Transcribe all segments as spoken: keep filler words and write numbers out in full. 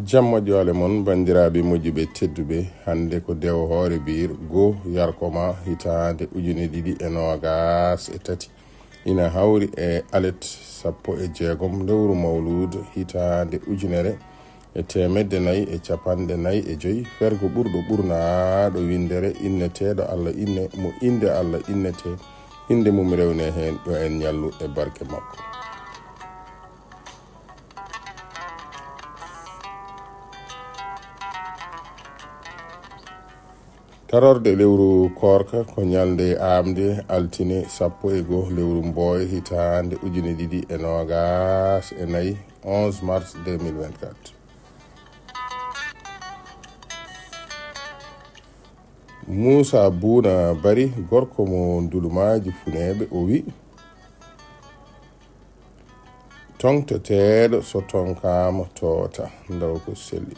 Jam moƴƴo ale mon, banndiraaɓe moƴƴuɓe tedduɓe. Hannde ko Dewo Hoore Biir goo, Yarkoma, hitaande ujine ɗiɗi e noogaas e tati. Ina hawri e alet sappo e jeegom lewru Mawluud, hitaande ujunere e teemedde nayi e capanɗe nayi e joy, fergo ɓurɗo ɓurnaaɗo winndere inneteeɗo Allah inne, mo innde Allah innetee, innde mum rewnee heen, yo en ñallu e barke makko. Tarorde lewru koorka ko ñalnde aamnde altine sappo e goo lewru Mbooy hitaande ujine ɗiɗi e noogaas e nayi, onze mars deux mille vingt-quatre. Muusa Buuna Bari, gorko mo Ndulumaaji Funeeɓe, o wi: "Toŋteteeɗo so toŋkaama toota, ndaw ko selli."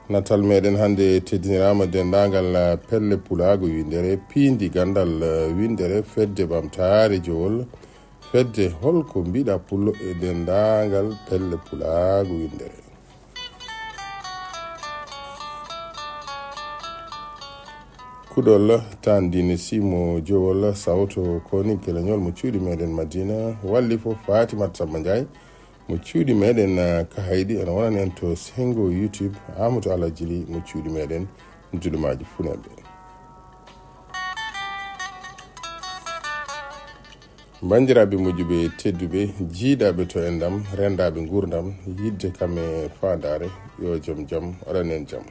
Natal meɗen hannde teddiniraama denndaangal pelle pulaagu winndere, piindi ganndal winndere, fedde ɓamtaare jowol, fedde holko mbiɗa pullo e denndaangal pelle pulaagu winndere. Kuɗol tandine simo jowol sawto koni keleñol mo cuuɗi meɗen Madina, walli fof Fatimata Samba Ndiaye mo cuuɗi meɗen, ah, Kahaydi, ene wonani en to sengo YouTube, Amadou Alhaji Ly mo cuuɗi meɗen Ndulumaaji Funeeɓe. Banndiraaɓe moƴƴuɓe tedduɓe, jiidaɓe to enɗam, rendaɓe nguurndam, yidde kam e faandaare, yo jom jam waɗan en jam.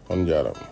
On njaaraama.